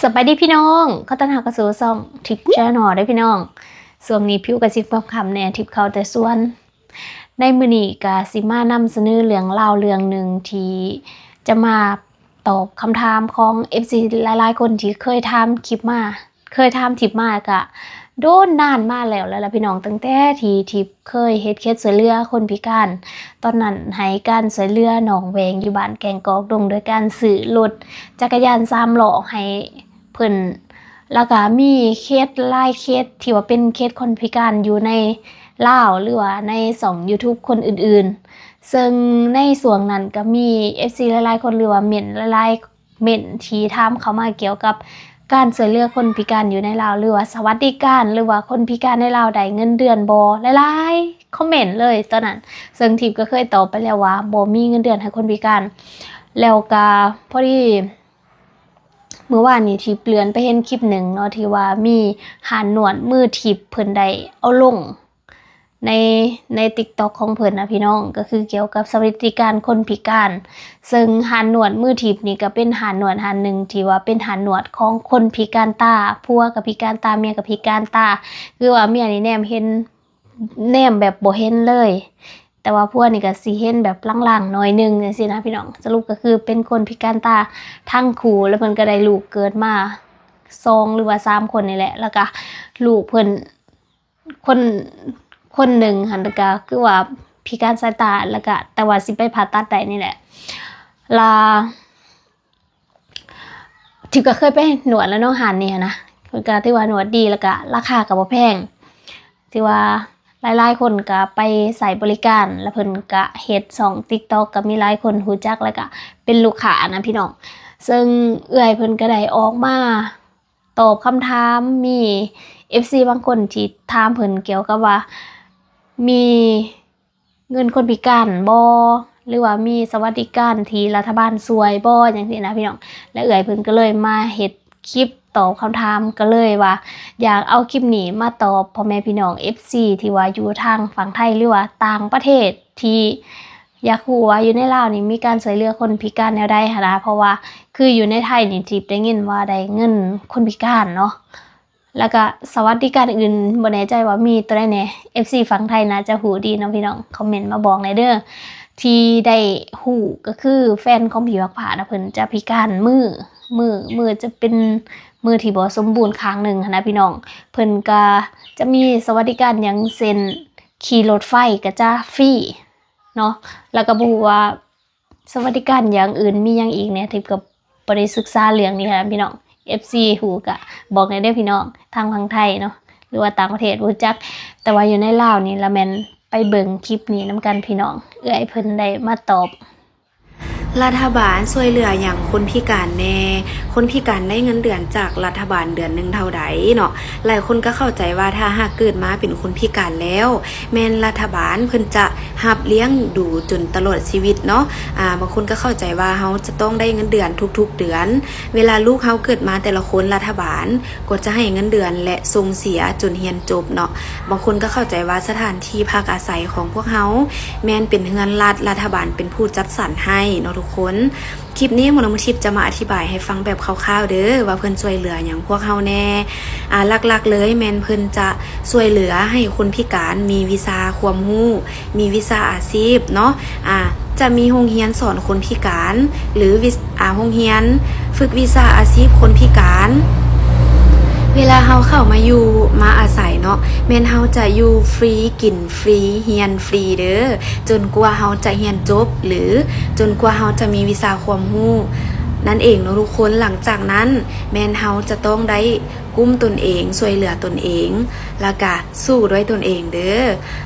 ສະບາຍດີພີ່ນ້ອງ ຂໍຕ້ອນຮັບເຂົ້າສູ່ຊ່ອງ Tip Channel ເດີພີ່ນ້ອງ. ຊ່ວງນີ້ຜິວກະຊິຄ່ຳໆແດ່ ທິບເຂົ້າແຕ່ສວນ. ໃນມື້ນີ້ກະຊິມານຳສະເໜີເລື່ອງລາວເລື່ອງໜຶ່ງ ທີ່ຈະມາຕອບຄຳຖາມຂອງເອັຟຊີຫຼາຍໆຄົນທີ່ເຄີຍຖາມຄລິບມາ ເຄີຍຖາມທິບມາກະໂດນນານມາແລ້ວແຫຼະພີ່ນ້ອງ, ຕັ້ງແຕ່ທີ່ທິບເຄີຍເຮັດເຂດຊ່ວຍເຫຼືອຄົນພິການ. ຕອນນັ້ນໃຫ້ການຊ່ວຍເຫຼືອນ້ອງແຫວງຢູ່ບ້ານແກ້ງກອກດົງ ໂດຍການຊື້ລົດຈັກກະຍານສາມລໍ້ໃຫ້ເພິ່ນ, ແລ້ວກະມີເຂດຫຼາຍເຂດທີ່ວ່າເປັນເຂດຄົນພິການຢູ່ໃນລາວ ຫຼືວ່າໃນຊ່ອງ YouTube ຄົນອື່ນໆ. ເຊິ່ງໃນຊ່ວງນັ້ນກະມີເອັຟຊີຫຼາຍໆຄົນ ຫຼືວ່າເມັ້ນຫຼາຍໆ ເມັ້ນທີ່ຖາມເຂົ້າມາກ່ຽວກັບການຊ່ວຍເຫຼືອຄົນພິການຢູ່ໃນລາວ ຫຼືວ່າສະຫວັດດີການ ຫຼືວ່າຄົນພິການໃນລາວໄດ້ເງິນເດືອນບໍ່ ຫຼາຍໆຄອມເມັ້ນເລີຍຕອນນັ້ນ. ເຊິ່ງທິບກໍເຄີຍຕອບໄປແລ້ວວ່າບໍ່ມີເງິນເດືອນໃຫ້ຄົນພິການ. ແລ້ວກະພໍດີມື້ວານນີ້ທິບເລື່ອນໄປເຫັນຄລິບໜຶ່ງເນາະ ທີ່ວ່າມີຮ້ານນວດມືທິບເພິ່ນໄດ້ເອົາລົງ ໃນ ໃນ TikTok ຂອງເພິ່ນນະພີ່ນ້ອງ, ກໍຄືກ່ຽວກັບສະຫວັດດີການຄົນພິການ. ເຊິ່ງຮ້ານນວດມືທິບນີ້ກໍເປັນຮ້ານນວດຮ້ານໜຶ່ງທີ່ວ່າເປັນຮ້ານນວດຂອງຄົນພິການຕາ, ຜົວກໍພິການຕາ ເມຍກໍພິການຕາ, ຄືວ່າເມຍນີ້ແນມເຫັນ ແນມແບບບໍ່ເຫັນເລີຍ, ແຕ່ວ່າຜົວນີ້ກໍຊິເຫັນແບບລາງໆໜ້ອຍໜຶ່ງຈັ່ງຊີ້ນະພີ່ນ້ອງ. ສະຫຼຸບກໍຄືເປັນຄົນພິການຕາທັງຄູ່ ແລ້ວເພິ່ນກໍໄດ້ລູກເກີດມາສອງ ຫຼືວ່າສາມຄົນນີ້ແຫຼະ, ແລ້ວກໍລູກເພິ່ນ ຄົນ ຄົນໜຶ່ງຫັ້ນກະຄືວ່າພິການສາຍຕາ ແລ້ວກະ ແຕ່ວ່າຊິໄປຜ່າຕັດໄດ້ນີ້ແຫຼະ. ລະ ທິບກໍເຄີຍໄປນວດແລ້ວເນາະ ຮ້ານນີ້ຫັ້ນນະ, ເພິ່ນກະຖືວ່ານວດດີ ແລ້ວກະລາຄາກໍບໍ່ແພງ, ຖືວ່າຫຼາຍໆຄົນກະໄປໃຊ້ບໍລິການ ແລ້ວເພິ່ນກະເຮັດຊ່ອງ TikTok ກໍມີຫຼາຍຄົນຮູ້ຈັກ ແລ້ວກະເປັນລູກຄ້ານະພີ່ນ້ອງ. ເຊິ່ງເອື້ອຍເພິ່ນກໍໄດ້ອອກມາ ຕອບຄຳຖາມ, ມີເອັຟຊີບາງຄົນທີ່ຖາມເພິ່ນກ່ຽວກັບວ່າ ມີເງິນຄົນພິການບໍ່ ຫຼືວ່າມີສະຫວັດດີການທີ່ລັດຖະບານຊ່ວຍບໍ່ ຈັ່ງຊີ້ນະພີ່ນ້ອງ. ແລະເອື້ອຍເພິ່ນກໍເລີຍມາເຮັດຄລິບຕອບຄຳຖາມ, ກໍເລີຍວ່າຢາກເອົາຄລິບນີ້ມາຕອບພໍ່ແມ່ພີ່ນ້ອງເອັຟຊີທີ່ວ່າຢູ່ທາງຝັ່ງໄທ ຫຼືວ່າຕ່າງປະເທດ ທີ່ຢາກຮູ້ວ່າຢູ່ໃນລາວນີ້ມີການຊ່ວຍເຫຼືອຄົນພິການແນວໃດຫັ້ນນະ, ເພາະວ່າຄືຢູ່ໃນໄທນີ້ທິບໄດ້ຍິນວ່າໄດ້ເງິນຄົນພິການເນາະ, ແລ້ວກະສະຫວັດດີການອື່ນ ບໍ່ແນ່ໃຈວ່າມີຕົວໃດແດ່. ເອັຟຊີຝັ່ງໄທໜ້າຈະຮູ້ດີເນາະພີ່ນ້ອງ, ຄອມເມັ້ນມາບອກແດ່ເດີ. ທີ່ໄດ້ຮູ້ກໍຄືແຟນຂອງພີ່ບັກຜານະ ເພິ່ນຈະພິການມື ມື ມືຈະເປັນມືທີ່ບໍ່ສົມບູນຂ້າງໜຶ່ງຫັ້ນນະພີ່ນ້ອງ. ເພິ່ນກະຈະມີສະຫວັດດີການຫຍັງ ເຊັ່ນ ຂີ່ລົດໄຟກໍຈະຟຣີ ເນາະ, ແລ້ວກໍບໍ່ຮູ້ວ່າສະຫວັດດີການຢ່າງອື່ນມີຫຍັງອີກແດ່, ທິບກໍບໍ່ໄດ້ສຶກສາເລື່ອງນີ້ຫັ້ນນະພີ່ນ້ອງ. ເອັຟຊີຮູ້ກະບອກແດ່ເດີພີ່ນ້ອງ, ທາງຝັ່ງໄທເນາະ ຫຼືວ່າຕ່າງປະເທດບໍ່ຮູ້ຈັກ, ແຕ່ວ່າຢູ່ໃນລາວນີ້ລະແມ່ນໄປເບິ່ງຄລິບນີ້ນຳກັນພີ່ນ້ອງ, ເອື້ອຍເພິ່ນໄດ້ມາຕອບ. ລັດຖະບານຊ່ວຍເຫຼືອຫຍັງຄົນພິການແດ່? ຄົນພິການໄດ້ເງິນເດືອນຈາກລັດຖະບານເດືອນໜຶ່ງເທົ່າໃດເນາະ? ຫຼາຍຄົນກໍເຂົ້າໃຈວ່າຖ້າຫາກເກີດມາເປັນຄົນພິການແລ້ວ ແມ່ນລັດຖະບານເພິ່ນຈະຮັບລ້ຽງດູຈົນຕະຫຼອດຊີວິດເນາະ. ອາ ບາງຄົນກໍເຂົ້າໃຈວ່າເຮົາຈະຕ້ອງໄດ້ເງິນເດືອນທຸກໆເດືອນ. ເວລາລູກເຮົາເກີດມາແຕ່ລະຄົນ ລັດຖະບານກໍຈະໃຫ້ເງິນເດືອນ ແລະ ສົ່ງເສຍຈົນຮຽນຈົບເນາະ. ບາງຄົນກໍເຂົ້າໃຈວ່າສະຖານທີ່ພັກອາໄສຂອງພວກເຮົາແມ່ນເປັນເຮືອນລັດ, ລັດຖະບານເປັນຜູ້ຈັດສັນໃຫ້ເນາະທຸກຄົນ. ຄລິບນີ້ໝໍນ້ອງທິບຈະມາອະທິບາຍໃຫ້ຟັງແບບຄ່າວໆເດີ ວ່າເພິ່ນຊ່ວຍເຫຼືອຫຍັງພວກເຮົາແດ່. ອາ ຫຼັກໆເລີຍແມ່ນເພິ່ນຈະຊ່ວຍເຫຼືອໃຫ້ຄົນພິການມີວິຊາຄວາມຮູ້, ມີວິຊາອາຊີບເນາະ. ອາ ຈະມີໂຮງຮຽນສອນຄົນພິການ ຫຼື ວິ ອາ ໂຮງຮຽນຝຶກວິຊາອາຊີບຄົນພິການ. ເວລາເຮົາເຂົ້າມາຢູ່ມາອາໄສເນາະ ແມ່ນເຮົາຈະຢູ່ຟຣີ ກິນຟຣີ ຮຽນຟຣີເດີ ຈົນກວ່າເຮົາຈະຮຽນຈົບ ຫຼື ຈົນກວ່າເຮົາຈະມີວິຊາຄວາມຮູ້ນັ້ນເອງເນາະທຸກຄົນ. ຫຼັງຈາກນັ້ນແມ່ນເຮົາຈະຕ້ອງໄດ້ກຸ້ມຕົນເອງ, ຊ່ວຍເຫຼືອຕົນເອງ ແລ້ວກະສູ້ດ້ວຍຕົນເອງເດີ.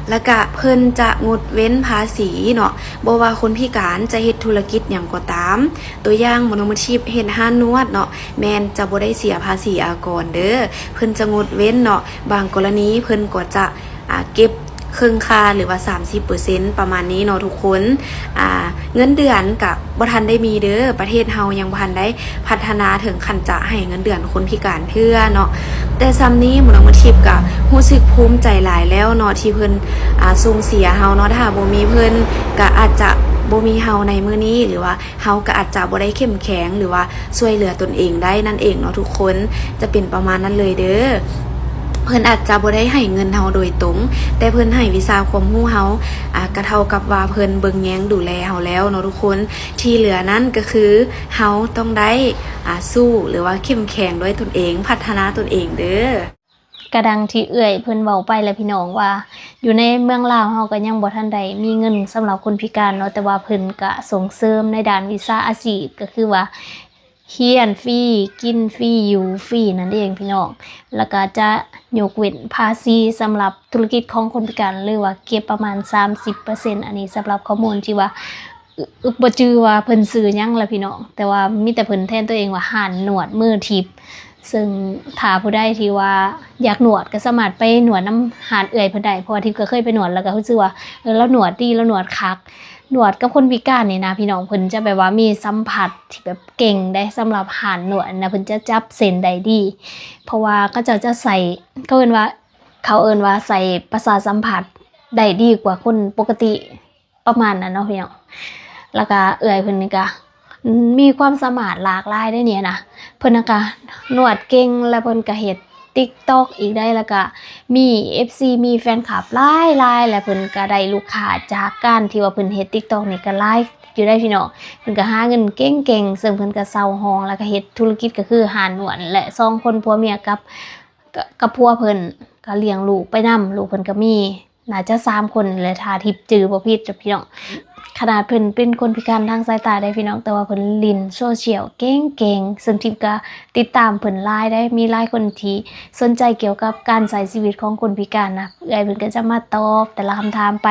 ແລ້ວກະເພິ່ນຈະງົດເວັ້ນພາສີເນາະ, ບໍ່ວ່າຄົນພິການຈະເຮັດທຸລະກິດຫຍັງກໍຕາມ. ຕົວຢ່າງ ໝໍນ້ອງທິບເຮັດຮ້ານນວດເນາະ ແມ່ນຈະບໍ່ໄດ້ເສຍພາສີອາກອນເດີ, ເພິ່ນຈະງົດເວັ້ນເນາະ. ບາງກໍລະນີເພິ່ນກໍຈະ ອາ ເກັບເຄິ່ງຄ່າ ຫຼືວ່າສາມສິບເປີເຊັນ ປະມານນີ້ເນາະທຸກຄົນ. ອາ ເງິນເດືອນກະບໍ່ທັນໄດ້ມີເດີ, ປະເທດເຮົາຍັງບໍ່ທັນໄດ້ພັດທະນາເຖິງຂັ້ນຈະໃຫ້ເງິນເດືອນຄົນພິການເທື່ອເນາະ. ແຕ່ຊ່ຳນີ້ໝໍນ້ອງທິບກະຮູ້ສຶກພູມໃຈຫຼາຍແລ້ວເນາະ ທີ່ເພິ່ນ ອາ ສົ່ງເສຍເຮົາເນາະ. ຖ້າບໍ່ມີເພິ່ນກະອາດຈະ ບໍ່ມີເຮົາໃນມື້ນີ້ ຫຼືວ່າເຮົາກໍອາດຈະບໍ່ໄດ້ເຂັ້ມແຂງ ຫຼືວ່າຊ່ວຍເຫຼືອຕົນເອງໄດ້ນັ້ນເອງເນາະທຸກຄົນ. ຈະເປັນປະມານນັ້ນເລີຍເດີ. ເພິ່ນອາດຈະບໍ່ໄດ້ໃຫ້ເງິນເຮົາໂດຍຕົງ ແຕ່ເພິ່ນໃຫ້ວິຊາຄວາມຮູ້ເຮົາ ອາ ກໍເທົ່າກັບວ່າເພິ່ນເບິ່ງແຍງດູແລເຮົາແລ້ວເນາະທຸກຄົນ. ທີ່ເຫຼືອນັ້ນກໍຄືເຮົາຕ້ອງໄດ້ ອາ ສູ້ ຫຼືວ່າເຂັ້ມແຂງດ້ວຍຕົນເອງ, ພັດທະນາຕົນເອງເດີ. ກະດັ່ງທີ່ເອື້ອຍເພິ່ນເວົ້າໄປແຫຼະພີ່ນ້ອງ ວ່າຢູ່ໃນເມືອງລາວເຮົາກໍຍັງບໍ່ທັນໄດ້ມີເງິນສຳລັບຄົນພິການເນາະ, ແຕ່ວ່າເພິ່ນກະສົ່ງເສີມໃນດ້ານວິຊາອາຊີບ ກໍຄືວ່າຮຽນຟຣີ ກິນຟຣີ ຢູ່ຟຣີນັ້ນເອງພີ່ນ້ອງ. ແລ້ວກະຈະຍົກເວັ້ນພາສີສຳລັບທຸລະກິດຂອງຄົນພິການ ຫຼືວ່າເກັບປະມານສາມສິບເປີເຊັນ. ອັນນີ້ສຳລັບຂໍ້ມູນທີ່ວ່າ ອ- ບໍ່ຈື່ວ່າເພິ່ນຊື່ຫຍັງລະພີ່ນ້ອງ, ແຕ່ວ່າມີແຕ່ເພິ່ນແທນຕົວເອງວ່າຮ້ານນວດມືທິບ. ເຊິ່ງຖ້າຜູ້ໃດທີ່ວ່າຢາກນວດກໍສາມາດໄປນວດນຳຮ້ານເອື້ອຍເພິ່ນໄດ້, ເພາະວ່າທິບກໍເຄີຍໄປນວດ ແລ້ວກໍຮູ້ສຶກວ່າ ເອີ ລາວນວດດີ ລາວນວດຄັກ, ນວດກັບຄົນພິການນີ້ນະພີ່ນ້ອງ. ເພິ່ນຈະແບບວ່າມີສຳຜັດທີ່ແບບເກັ່ງໄດ໋ ສຳລັບຮ້ານນວດນະ, ເພິ່ນຈະຈັບເສັ້ນໄດ້ດີ ເພາະວ່າເຂົາເຈົ້າຈະໃຊ້ ເຂົາເອີ້ນວ່າ ເຂົາເອີ້ນວ່າໃຊ້ປະສາດສຳຜັດໄດ້ດີກວ່າຄົນປົກກະຕິ ປະມານນັ້ນເນາະພີ່ນ້ອງ. ແລ້ວກະເອື້ອຍເພິ່ນນີ້ກະມີຄວາມສາມາດຫຼາກຫຼາຍເດ້ນີ້ນະ, ເພິ່ນນະກະນວດເກັ່ງ ແລ້ວເພິ່ນກະເຮັດຕິກຕັອກອີກໄດ໋, ແລ້ວກະມີເອັຟຊີ ມີແຟນຄລັບຫຼາຍໆ ແລ້ວເພິ່ນກະໄດ້ລູກຄ້າຈາກການທີ່ວ່າເພິ່ນເຮັດຕິກຕັອກນີ້ກະຫຼາຍຢູ່ໄດ໋ພີ່ນ້ອງ. ເພິ່ນກະຫາເງິນເກັ່ງໆ ເຊິ່ງເພິ່ນກະເຊົ່າຫ້ອງ ແລ້ວກະເຮັດທຸລະກິດ ກະຄືຮ້ານນວດ ແລະ ສອງຄົນຜົວເມຍກັບ ກັບ ກັບຜົວເພິ່ນ ກະລ້ຽງລູກໄປນຳ, ລູກເພິ່ນກະມີ ໜ້າຈະສາມຄົນແຫຼະ ຖ້າທິບຈື່ບໍ່ຜິດເດີພີ່ນ້ອງ. ຂະໜາດເພິ່ນເປັນຄົນພິການທາງສາຍຕາໄດ໋ພີ່ນ້ອງ, ແຕ່ວ່າເພິ່ນຫຼິ້ນໂຊຊຽວເກັ່ງໆ, ເຊິ່ງທິບກະຕິດຕາມເພິ່ນຫຼາຍໄດ໋. ມີຫຼາຍຄົນທີ່ສົນໃຈກ່ຽວກັບການໃຊ້ຊີວິດຂອງຄົນພິການນະ, ເອື້ອຍເພິ່ນກະຈະມາຕອບແຕ່ລະຄຳຖາມໄປ.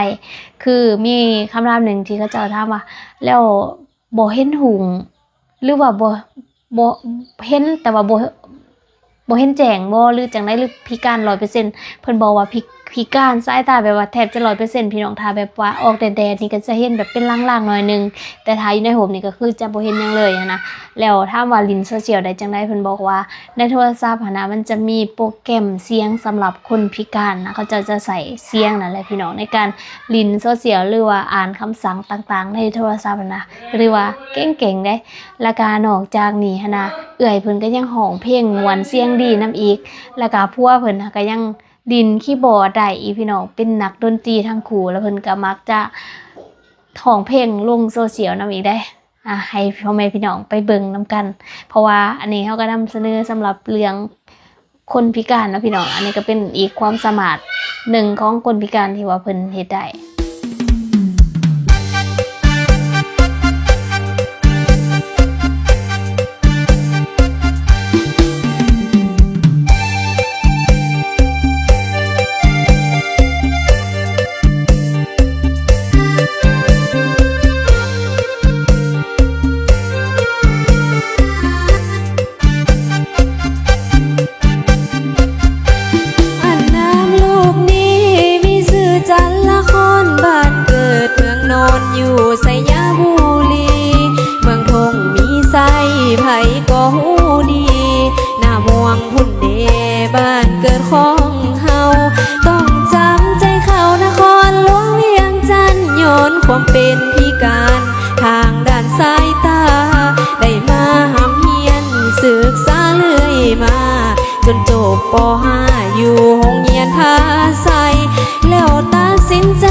ຄືມີຄຳຖາມໜຶ່ງທີ່ເຂົາເຈົ້າຖາມວ່າ ແລ້ວບໍ່ເຫັນຮຸ່ງ ຫຼືວ່າບໍ່ ບໍ່ເຫັນ ແຕ່ວ່າບໍ່ ບໍ່ເຫັນແຈ້ງບໍ່ ຫຼືຈັ່ງໃດ ຫຼືພິການຮ້ອຍເປີເຊັນ? ເພິ່ນບອກວ່າພິ ພິການສາຍຕາແບບວ່າແທບຈະຮ້ອຍເປີເຊັນພີ່ນ້ອງ. ຖ້າແບບວ່າອອກແດດໆນີ້ກໍຈະເຫັນແບບເປັນລາງໆໜ້ອຍໜຶ່ງ, ແຕ່ຖ້າຢູ່ໃນໂຮມນີ້ກໍຄືຈະບໍ່ເຫັນຫຍັງເລີຍຫັ້ນນະ. ແລ້ວຖາມວ່າຫຼິ້ນໂຊຊຽວໄດ້ຈັ່ງໃດ? ເພິ່ນບອກວ່າໃນໂທລະສັບຫັ້ນນະ ມັນຈະມີໂປຣແກຣມສຽງສຳລັບຄົນພິການນະ, ເຂົາເຈົ້າຈະໃຊ້ສຽງນັ້ນແຫຼະພີ່ນ້ອງ ໃນການຫຼິ້ນໂຊຊຽວ ຫຼືວ່າອ່ານຄຳສັ່ງຕ່າງໆໃນໂທລະສັບຫັ້ນນະ, ກໍຖືວ່າເກັ່ງໆເດ້. ແລ້ວກະນອກຈາກນີ້ຫັ້ນນະ ເອື້ອຍເພິ່ນກໍຍັງຮ້ອງເພງມ່ວນສຽງດີນຳອີກ, ແລ້ວກະຜົວເພິ່ນກໍຍັງຫຼິ້ນຄີບອດໄດ້ອີກພີ່ນ້ອງ, ເປັນນັກດົນຕີທັງຄູ່, ແລ້ວເພິ່ນກໍມັກຈະຮ້ອງເພງລົງໂຊຊຽວນຳອີກເດ້. ອາ ໃຫ້ພໍ່ແມ່ພີ່ນ້ອງໄປເບິ່ງນຳກັນ, ເພາະວ່າອັນນີ້ເຮົາກໍນຳສະເໜີສຳລັບເລື່ອງ ຄົນພິການເນາະພີ່ນ້ອງ. ອັນນີ້ກໍເປັນອີກຄວາມສາມາດໜຶ່ງຂອງຄົນພິການທີ່ວ່າເພິ່ນເຮັດໄດ້. ອັນນາມລູກນີ້ມີຊື່ຈັນລະຄອນ, ບ້ານເກີດເມືອງນອນຢູ່ໄຊຍະບູລີ, ເມືອງທົ່ງມີໄຊໃຜກໍຮູ້ດີ, ໜ້າມ່ວງພຸ້ນເດ ບ້ານເກີດຂອງເຮົາ. ຕ້ອງຈຳໃຈເຂົ້ານະຄອນຫຼວງວຽງຈັນ, ຍ້ອນຄວາມເປັນພິການ ທາງດ້ານສາຍຕາ ໄດ້ມາຮ່ຳຮຽນສຶກສາເລື້ອຍມາ ຈົນຈົບ ປໍຫ້າ ຢູ່ໂຮງຮຽນພາໄຊ, ແລ້ວຕັດສິນໃຈ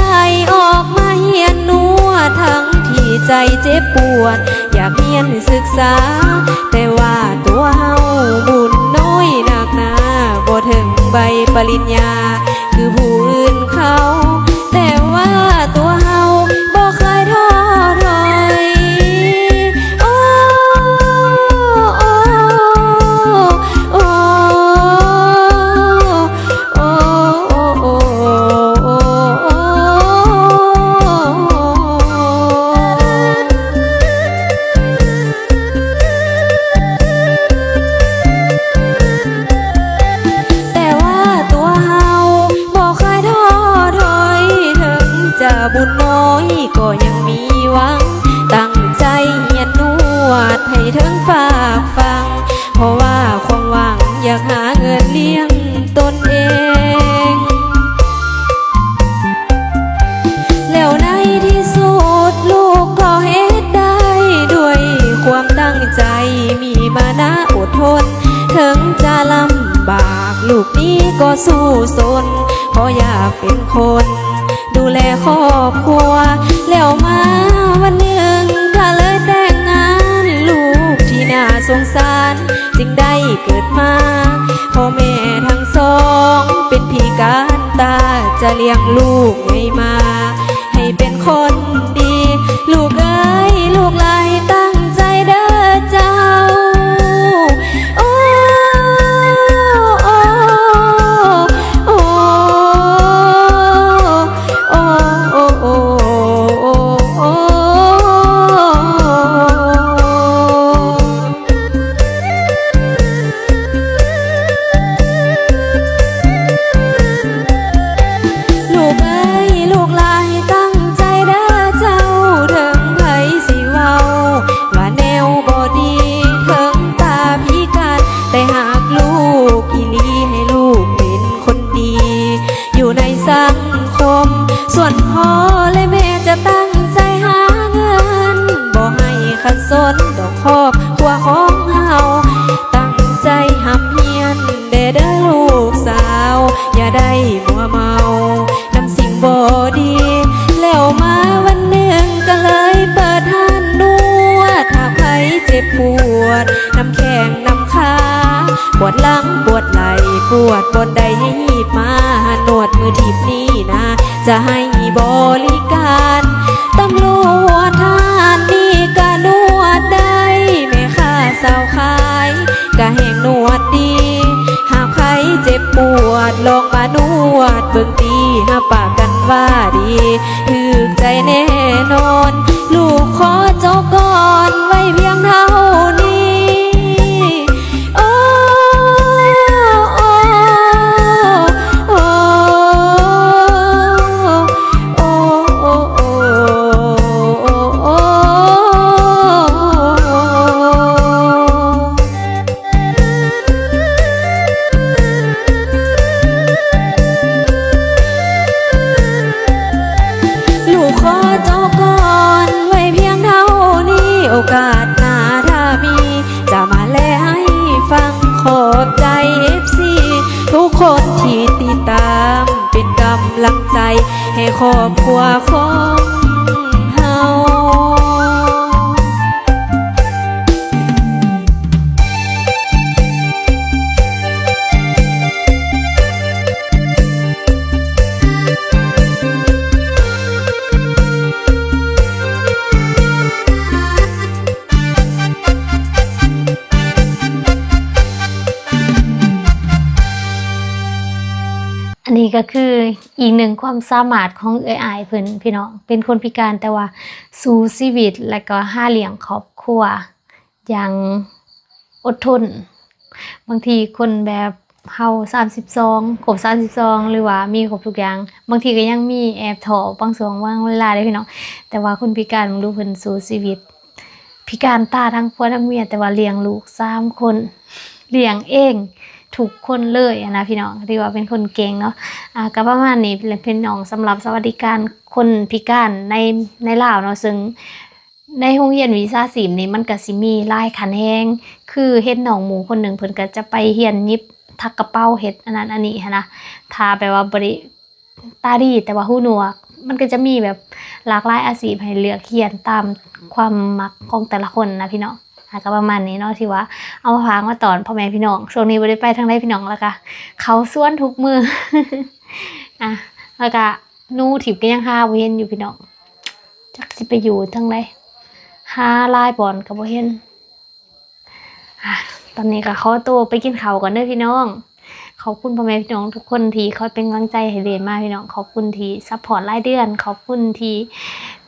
ອອກມາຮຽນນວດ ທັງທີ່ໃຈເຈັບປວດ ຢາກຮຽນສຶກສາ, ແຕ່ວ່າຕົວເຮົາບຸນນ້ອຍນັກໜາ ບໍ່ເຖິງໃບປະລິນຍາ ຄືຜູ້ອື່ນເຂົາ, ແຕ່ວ່າຕົວເຮົາບໍ່ເຄີຍທໍ້ຖອຍ. ໂອ້ ໂອ້ ໂອ້ ໂອ້ ໂອ້ ໂອ້ ໂອ້ ໂອ້ ແຕ່ວ່າຕົວເຮົາບໍ່ເຄີຍທໍ້ຖອຍ, ເຖິງຈະບຸນນ້ອຍກໍຍັງມີຫວັງ, ຕັ້ງໃຈຮຽນນວດໃຫ້ເຖິງຟາກຝັ່ງ, ເພາະວ່າຄວາມຫວັງຢາກຫາເງິນລ້ຽງຕົນເອງ. ແລ້ວໃນທີ່ສຸດລູກ ນາອົດທົນ ເຖິງຈະລຳບາກ ລູກນີ້ກໍສູ້ຊົນ ເພາະຢາກເປັນຄົນດູແລຄອບຄົວ. ແລ້ວມາວັນໜຶ່ງ ກໍເລີຍແຕ່ງງານ ລູກທີ່ໜ້າສົງສານ ຈຶ່ງໄດ້ເກີດມາ ພໍ່ແມ່ທັງສອງເປັນພິການຕາ ຈະລ້ຽງລູກໃຫຍ່ມາ ໃຫ້ເປັນຄົນດີ ລູກເອີຍ ລູກຫຼານຕັ້ງໃຈເດີເຈົ້າ. ໂອ້ ໂອ້ ໂອ້ ໂອ້ ໂອ້ ໂອ້ ໂອ້ ລູກເອີຍ ລູກຫຼານຕັ້ງໃຈເດີເຈົ້າ ເຖິງໃຜຊິເວົ້າວ່າແນວບໍ່ດີ ເຖິງຕາພິການ ແຕ່ຫາກລູກອີ່ຫຼີ ໃຫ້ລູກເປັນຄົນດີ ຢູ່ໃນສັງຄົມ. ສ່ວນພໍ່ແລະແມ່ຈະຕັ້ງໃຈຫາເງິນ ບໍ່ໃຫ້ຂັດສົນດອກຄອບຄົວຂອງເຮົາ ຕັ້ງໃຈຮ່ຳຮຽນແດ່ເດີລູກສາວ ຢ່າໄດ້ມົວເມົານຳສິ່ງບໍ່ດີ. ແລ້ວມາວັນໜຶ່ງກໍເລີຍເປີດຮ້ານນວດ ຫາກໃຜເຈັບປວດນຳແຂ້ງນຳຂາ ປວດຫຼັງປວດໄຫຼ່ ປວດບ່ອນໃດໃຫ້ຮີບມາ ນວດມື້ທິບນີ້ນາ ຈະໃຫ້ບໍລິການ. ຕຳຫຼວດທ່ານນີ້ກະນວດໄດ້ ແມ່ຄ້າສາວຂາຍກະແຮ່ງນວດດີ. ຫາກໃຜເຈັບປວດ ລອງມານວດເບິ່ງຕີ ຮັບປະກັນວ່າດີ ຖືກໃຈແນ່ນອນ. ລູກຂໍຈົບກ່ອນໄວ້ພຽງເທົ່ານີ້ ໂອ້ ໂອ້ ໂອ້ ໂອ້ ໂອ້ ໂອ້ ໂອ້ ໂອ້ ໂອ້ ໂອ້ ລູກຂໍຈົບກ່ອນໄວ້ພຽງເທົ່ານີ້ ໂອກາດໜ້າຖ້າມີ ຈະມາແລໃຫ້ຟັງ. ຂອບໃຈເອັຟຊີທຸກຄົນທີ່ຕິດຕາມ ເປັນກຳລັງໃຈໃຫ້ຄອບຄົວຂອງເຮົາ. ອັນນີ້ກໍຄືອີກໜຶ່ງຄວາມສາມາດຂອງເອື້ອຍອ້າຍເພິ່ນ ພີ່ນ້ອງ, ເປັນຄົນພິການແຕ່ວ່າສູ້ຊີວິດ ແລະກໍຫາລ້ຽງຄອບຄົວຢ່າງອົດທົນ. ບາງທີຄົນແບບເຮົາສາມສິບສອງ ຄົບສາມສິບສອງ ຫຼືວ່າມີຄົບທຸກຢ່າງ, ບາງທີກໍຍັງມີແອບທໍ້ບາງຊ່ວງບາງເວລາເດ້ພີ່ນ້ອງ. ແຕ່ວ່າຄົນພິການ ເບິ່ງດູເພິ່ນສູ້ຊີວິດ ພິການຕາທັງຜົວທັງເມຍ ແຕ່ວ່າລ້ຽງລູກສາມຄົນ ລ້ຽງເອງທຸກຄົນເລີຍຫັ້ນນະພີ່ນ້ອງ, ຖືວ່າເປັນຄົນເກັ່ງເນາະ. ອ່າ ກໍປະມານນີ້ແຫຼະພີ່ນ້ອງ ສຳລັບສະຫວັດດີການຄົນພິການໃນ ໃນລາວເນາະ. ເຊິ່ງໃນໂຮງຮຽນວິຊາຊີບນີ້ ມັນກໍຊິມີຫຼາຍຂະແໜງ, ຄືເຫັນນ້ອງໝູ່ຄົນໜຶ່ງ ເພິ່ນກໍຈະໄປຮຽນຫຍິບຖັກກະເປົາ ເຮັດອັນນັ້ນອັນນີ້ຫັ້ນນະ. ຖ້າແບບວ່າບໍ່ໄດ້ ຕາດີແຕ່ວ່າຫູໜວກ, ມັນກໍຈະມີແບບຫຼາກຫຼາຍອາຊີບໃຫ້ເລືອກຮຽນຕາມຄວາມມັກຂອງແຕ່ລະຄົນນະພີ່ນ້ອງ. ອ່າ ກໍປະມານນີ້ເນາະ ທີ່ວ່າເອົາມາຝາກມາຕ້ອນພໍ່ແມ່ພີ່ນ້ອງ. ຊ່ວງນີ້ບໍ່ໄດ້ໄປທາງໃດພີ່ນ້ອງ, ແລ້ວກໍເຂົ້າສວນທຸກມື້ ອ່າ ແລ້ວກໍໜູທິບກໍຍັງຫາບໍ່ເຫັນຢູ່ພີ່ນ້ອງ, ຈັກຊິໄປຢູ່ທາງໃດ, ຫາຫຼາຍບ່ອນກໍບໍ່ເຫັນ. ອ່າ ຕອນນີ້ກໍຂໍຕົວໄປກິນເຂົ້າກ່ອນເດີພີ່ນ້ອງ. ຂອບຄຸນພໍ່ແມ່ພີ່ນ້ອງທຸກຄົນທີ່ຄອຍເປັນກຳລັງໃຈໃຫ້ເດມາພີ່ນ້ອງ, ຂອບຄຸນທີ່ຊັບພອດລາຍເດືອນ, ຂອບຄຸນທີ່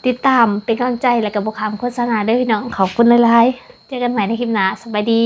ຕິດຕາມເປັນກຳລັງໃຈ ແລະກໍບໍ່ຂ້າມໂຄສະນາເດີພີ່ນ້ອງ. ຂອບຄຸນຫຼາຍໆ, ເຈີກັນໃໝ່ໃນຄລິບໜ້າ, ສະບາຍດີ.